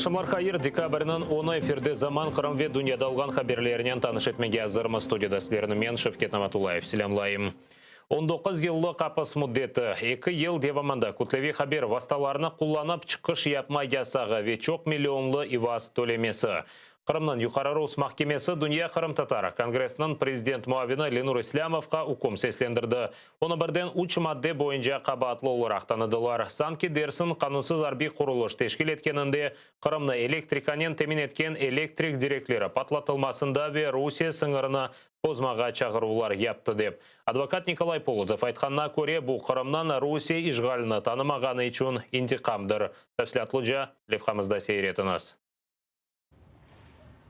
Aqşamlar hayır, dekabrniñ onı efirde Zaman Qırım ve dünyada olğan haberlerinen tanış etmege azırmız. Studiyada sizlerni men, Şevket Namatullayev, selâmlayım. 19 yıllıq apis müddeti, eki yıl devamında kütleviy haber vastalarını qullanıp çıqış yapma yasağı ve çoq millionlı ivaz tölemesi. Qırımnıñ Yuqarı Rus mahkemesi Dünya qırımtatar kongressiniñ prezident muavini Lenur İslâmovqa üküm seslendirdi. Onı birden üç madde boyunca qabaatlı olaraq tanıdılar. Sanki dersiñ qanunsız arbiy qurulış teşkil etkeninde, Qırımnı elektrikanen temin etken elektrik direkleri patlatılmasında ve Rusiye sıñırını bozmağa çağıruvlar yaptı dep. Advokat Nikolay Polozov aytqanına köre, bu Qırımnıñ Rusiye işğalini tanımağanı içün intiqamdır. Tafsilâtlıca levhamızda seyir etiñiz.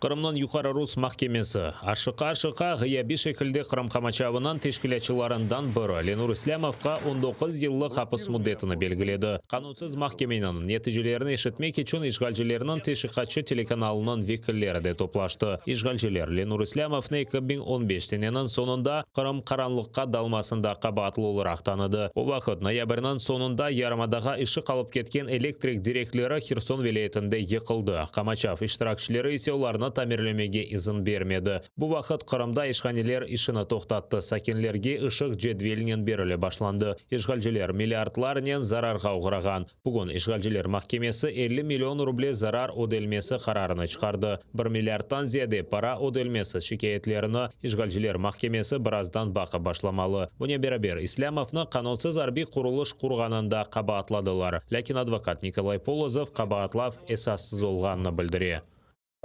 Qırımnıñ Yuqarı Rus mahkemesi, aşıqa-aşıqa ğıyabiy şekilde Qırım qamaçavınıñ teşkilâtçılarından biri Lenur İslâmovqa 19 yıllıq apis müddetini belgiledi. Qanunsız mahkemeniñ neticelerini eşitmek içün işğalcilerniñ teşviqatçı telekanalınıñ vekilleri de toplaştı. İşğalciler Lenur İslâmovnı 2015 seneniñ soñunda Qırım qaranlıqqa dalmasında qabaatlı olaraq tanıdı. O vaqıt noyabrniñ soñunda yarımadağa ışıq alıp ketken elektrik direkleri Herson vilâyetinde yıqıldı, qamaçav iştirakçileri ise olarnı tamirlemege izin bermedi. Bu vaqıt Qırımda işhaneler işini toqtattı, sakinlerge ışıq cedvelnen berile başlandı. İşğalciler milliardlarnen zararğa oğrağan. Bugün işğalciler mahkemesi 50 million ruble zarar ödelmesi qararını çıqardı. Bir milliardtan ziyade para ödelmesi şikâyetlerini işğalciler mahkemesi birazdan baqıp başlamalı. Bunen beraber, İslâmovnı qanunsız arbiy qurulış qurğanında qabaatladılar. Lâkin advokat Nikolay Polozov qabaatlav esassız olğanını bildire.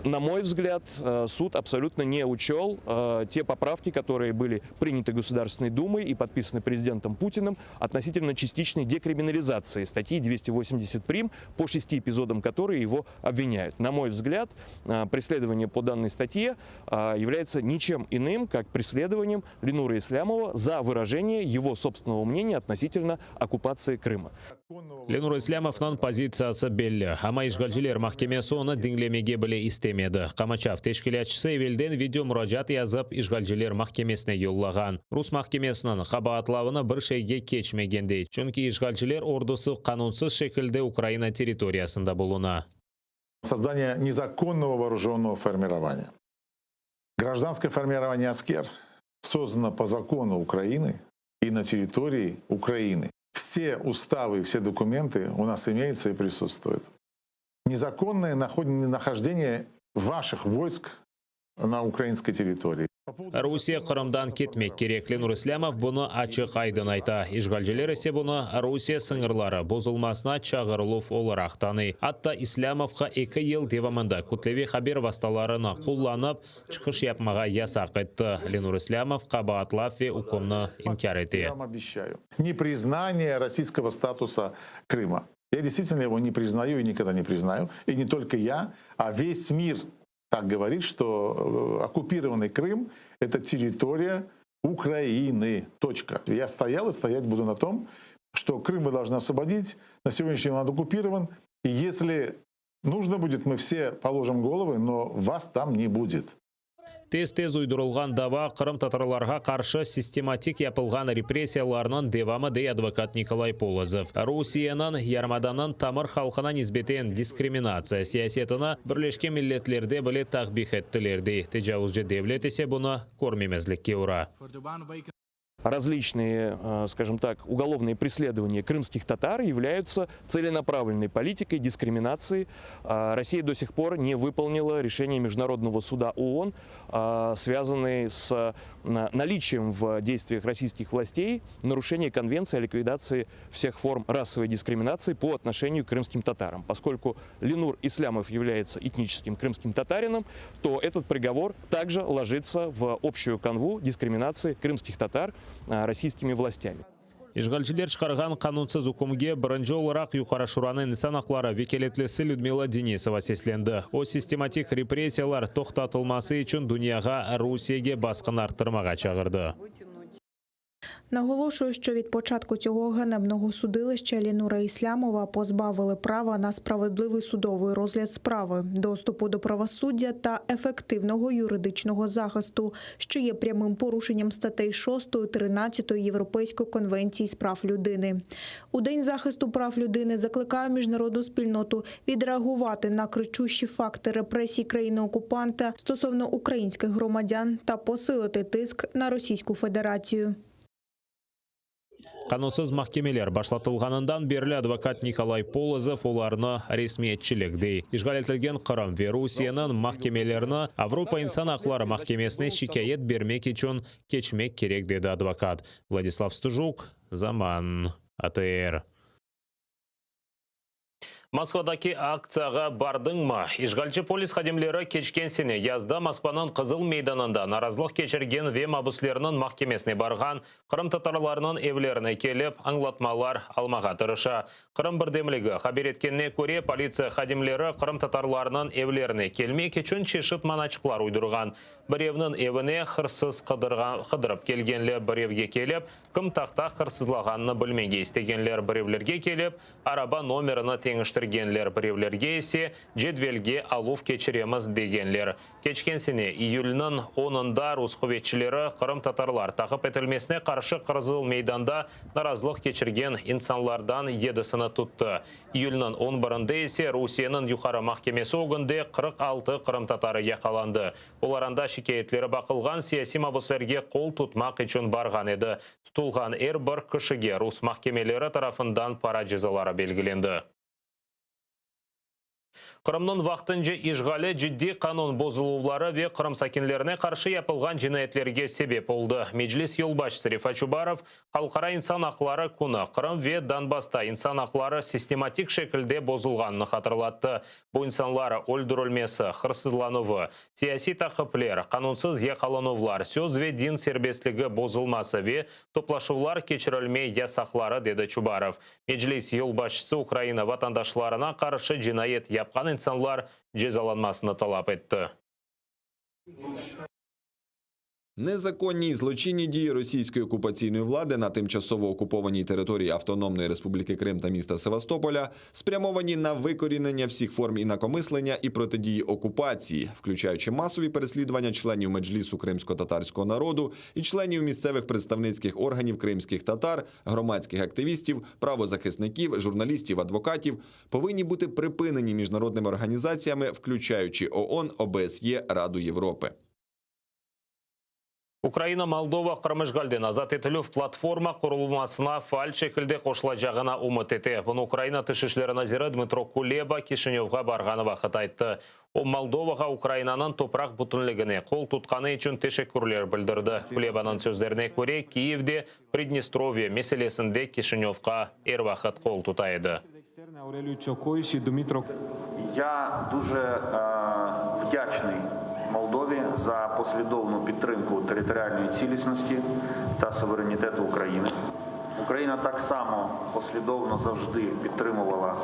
На мой взгляд, суд абсолютно не учел те поправки, которые были приняты Государственной Думой и подписаны президентом Путиным относительно частичной декриминализации статьи 280 прим по шести эпизодам, которые его обвиняют. На мой взгляд, преследование по данной статье является ничем иным, как преследованием Ленура Ислямова за выражение его собственного мнения относительно оккупации Крыма. Lenur İslâmovnıñ pozitsiyası belli, amma işğalciler mahkemesi onı diñlemege bile istemedi. Qamaçav teşkilâtçısı evelden video muracaat yazıp, işğalciler mahkemesine yollağan. Rus mahkemesiniñ qabaatlavını bir şeyge keçmegen dey, çünki işğalciler ordusı qanunsız şekilde Ukraina territoriyasında buluna. Создание незаконного вооруженного формирования. Гражданское формирование «Аскер» создано по закону Украины и на территории Украины. Все уставы и все документы у нас имеются и присутствуют. Незаконное нахождение ваших войск на украинской территории. Rusiye Qırımdan ketmek kerek. Lenur İslâmov bunı açıq-aydın ayta. İşğalciler ise bunı Rusiye sıñırları bozulmasına çağırıluv olaraq tanıy. Atta İslâmovqa eki yıl devamında kütleviy haber vastalarını qullanıp çıqış yapmağa yasaq etti. Lenur İslâmov qabaatlav ve ükümni inkâr ete. Я вам обещаю. Непризнание российского статуса Крыма. Я действительно его не признаю и никогда не признаю. И не только я, а весь мир так говорит, что оккупированный Крым – это территория Украины. Точка. Я стоял и стоять буду на том, что Крым вы должны освободить. На сегодняшний день он оккупирован. И если нужно будет, мы все положим головы, но вас там не будет. Tez-tez uydurılğan dava qırımtatarlarğa qarşı sistematik yapılğan repressiyalarnıñ devamı, dey advokat Nikolay Polozov. Rusiyeniñ yarımadanıñ tamır halqına nisbeten diskriminatsiya siyasetini Birleşken Milletlerde bile takbih ettiler, dey. Tecavuzcı devlet ise bunı körmemezlikke ura. Различные, скажем так, уголовные преследования крымских татар являются целенаправленной политикой дискриминации. Россия до сих пор не выполнила решение Международного суда ООН, связанные с наличием в действиях российских властей нарушения Конвенции о ликвидации всех форм расовой дискриминации по отношению к крымским татарам. Поскольку Ленур Ислямов является этническим крымским татарином, то этот приговор также ложится в общую канву дискриминации крымских татар российскими властями. İşğalciler çıqarğan qanunsız ükümge birinci olaraq Yuqarı Şuranıñ insan aqları vekâletlisi Lüdmila Denisova seslendi. O, sistematik repressiyalar toqtatılması içün dünyağa Rusiyege basqını arttırmağa çağırdı. Наголошую, що від початку цього ганебного судилища Лінура Іслямова позбавили права на справедливий судовий розгляд справи, доступу до правосуддя та ефективного юридичного захисту, що є прямим порушенням статей 6, 13 Європейської конвенції з прав людини. У день захисту прав людини закликаю міжнародну спільноту відреагувати на кричущі факти репресій країни-окупанта стосовно українських громадян та посилити тиск на Російську Федерацію. Qanunsız mahkemeler başlatılğanından berli advokat Nikolay Polozov olarnı resmiyetçilik dey. İşğal etilgen Qırım ve Rusiyeniñ mahkemelerini Avropa insan aqları mahkemesine şikâyet bermek içün keçmek kerek, dedi advokat. Vladislav Stujuk, Zaman, ATR. Moskvadaki aktsiyağa bardıñmı? İşğalci polis hadimleri keçken sene yazda Moskvanıñ Qızıl meydanında narazılıq keçirgen ve mabüslerniñ mahkemesine barğan qırımtatarlarnıñ evlerine kelip, añlatmalar almağa tırışa. Qırım birdemligi haber etkenine köre, politsiya hadimleri qırımtatarlarnıñ evlerine kelmek içün çeşit manaçıqlar uydurğan. Birevniñ evine hırsız qıdırıp kelgenler, birevge kelip, kim tahta hırsızlağanını bilmege istegenler, birevlerge kelip, araba nomerini teñiştirgenler, birevlerge ise cedvelge aluv keçiremiz degenler. Keçken sene iyülniñ onunda rus quvetçileri qırımtatarlar taqip etilmesine qarşı Qızıl meydanda narazılıq keçirgen insanlardan yedisini tuttı. İyülniñ on birinde ise Rusiyeniñ Yuqarı mahkemesi ögünde 46 qırımtatarı yaqalandı. Olar anda şikâyetleri baqılğan siyasiy mabüslerge qol tutmaq içün barğan edi. Tutulğan er bir kişige rus mahkemeleri tarafından para cezaları belgilendi. Qırımnıñ vaqtınca işğali ciddiy qanun bozuluvları ve Qırım sakinlerine qarşı yapılğan cinayetlerge sebep oldı. Meclis yolbaşçısı Refat Çubarov Halqara insan aqları künü Qırım ve Donbassta insan aqları sistematik şekilde bozulğanını hatırlattı. Bu insanlar öldürilmesi, hırsızlanuvı, siyasiy taqipler, qanunsız yaqalanuvlar, söz ve din serbestligi bozulması ve toplaşuvlar keçirilme yasaqları, dedi Çubarov. Meclis yolbaşçısı Ukraina vatandaşlarına qarşı cinayet yapqan insanlar cezalanmasını talap etti. Незаконні і злочинні дії російської окупаційної влади на тимчасово окупованій території Автономної Республіки Крим та міста Севастополя спрямовані на викорінення всіх форм інакомислення і протидії окупації, включаючи масові переслідування членів Меджлісу кримськотатарського народу і членів місцевих представницьких органів кримських татар, громадських активістів, правозахисників, журналістів, адвокатів, повинні бути припинені міжнародними організаціями, включаючи ООН, ОБСЄ, Раду Європи. Ukraina Moldova Qırım işğalden azat etilüv platforma qurulmasına faal şekilde qoşulacağına ümüt ete. Bunı Ukraina Tış işleri naziri Dmıtro Kuleba Kişinövğa barğanı vaqıt ayttı. O, Moldovağa Ukrainanıñ topraq bütünligine qol tutqanı içün teşekkürler bildirdi. Kulebanıñ sözlerine köre, Kiyev de Pridnestrovye meselesinde Kişinövğa er vaqıt qol tuta edi. Я дуже вдячний Молдові за послідовну підтримку територіальної цілісності та суверенітету України. Україна так само послідовно завжди підтримувала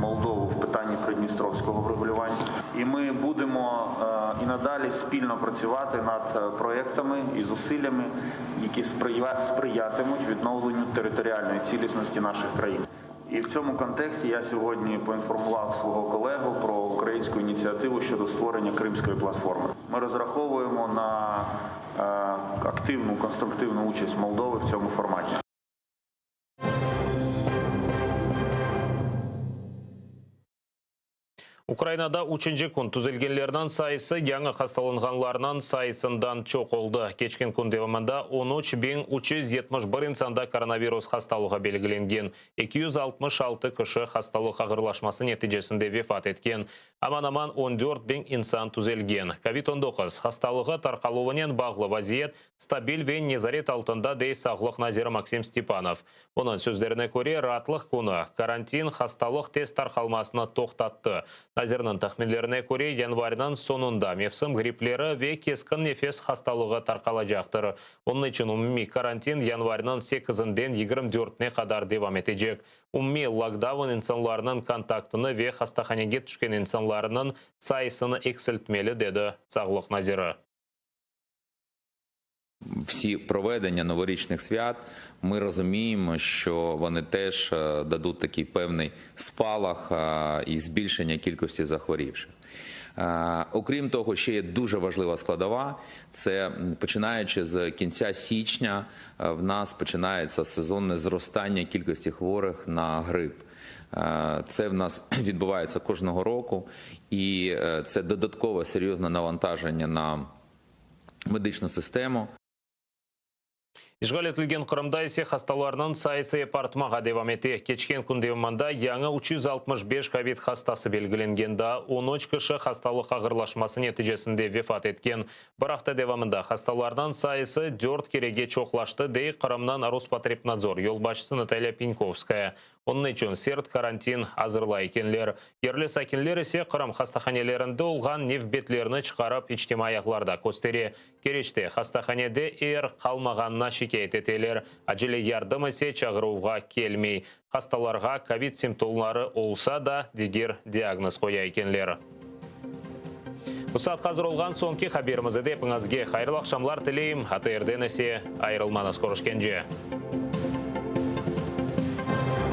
Молдову в питанні придністровського врегулювання. І ми будемо і надалі спільно працювати над проектами і зусиллями, які сприятимуть відновленню територіальної цілісності наших країн. І в цьому контексті я сьогодні поінформував свого колегу про українську ініціативу щодо створення Кримської платформи. Ми розраховуємо на активну, конструктивну участь Молдови в цьому форматі. Ukrainada üçünci kün tüzelgenlerniñ sayısı yañı hastalanğanlarnıñ sayısından çoq oldı. Keçken kün devamında 13 371 insanda koronavirus hastalığı belgilengen, 266 kişi hastalıq ağırlaşması neticesinde vefat etken. Aman-aman 14 biñ insan tüzelgen. Kovid-19 hastalığı tarqaluvınen bağlı vaziyet stabil ve nezaret altında, dey sağlıq naziri Maksim Stepanov. Onıñ sözlerine köre, raatlıq künü karantin hastalıq tez tarqalmasını toqtattı. Nazirniñ tahminlerine köre, yanvarniñ soñunda mevsim grippleri ve keskin nefes hastalığı tarqalacaqtır. Onıñ içün umumiy karantin yanvarniñ sekizinden 24-ine qadar devam etecek. Umumiy lokdaun insanlarnıñ kontaktını ve hastahanege tüşken insanlarnıñ sayısını eksiltmeli, dedi sağlıq naziri. Всі проведення новорічних свят, ми розуміємо, що вони теж е, дадуть такий певний спалах е, і збільшення кількості захворівших. Е, Окрім того, ще є дуже важлива складова. Це м, починаючи з кінця січня, е, в нас починається сезонне зростання кількості хворих на грип. Е, Це в нас відбувається кожного року, і е, це додаткове серйозне навантаження на медичну систему. İşğal etilgen Qırımda ise hastalarnıñ sayısı ep artmağa devam ete. Keçken kün devamında yañı 365 kovid hastası belgilengen, daa 13 kişi hastalıq ağırlaşması neticesinde vefat etken. Bir afta devamında hastalarnıñ sayısı 4 kerege çoqlaştı, dey Qırımnıñ Rospotrebnadzor yolbaşçısı Natalya Penkovskaya. Onıñ içün sert karantin azırlay ekenler. Yerli sakinler ise Qırım hastahanelerinde olğan nevbetlerni çıqarıp içtimaiy ağlarda köstere. Keriçte hastahanede yer qalmağanına şikâyet eteler. Acele yardım ise çağıruvğa kelmey. Hastalarğa kovid simptomları olsa da diger diagnoz qoya ekenler. Bu saat azır olğan soñki haberimiz edi. Epiñizge hayırlı aqşamlar tileyim. ATRden ise ayırılmañız körüşkence.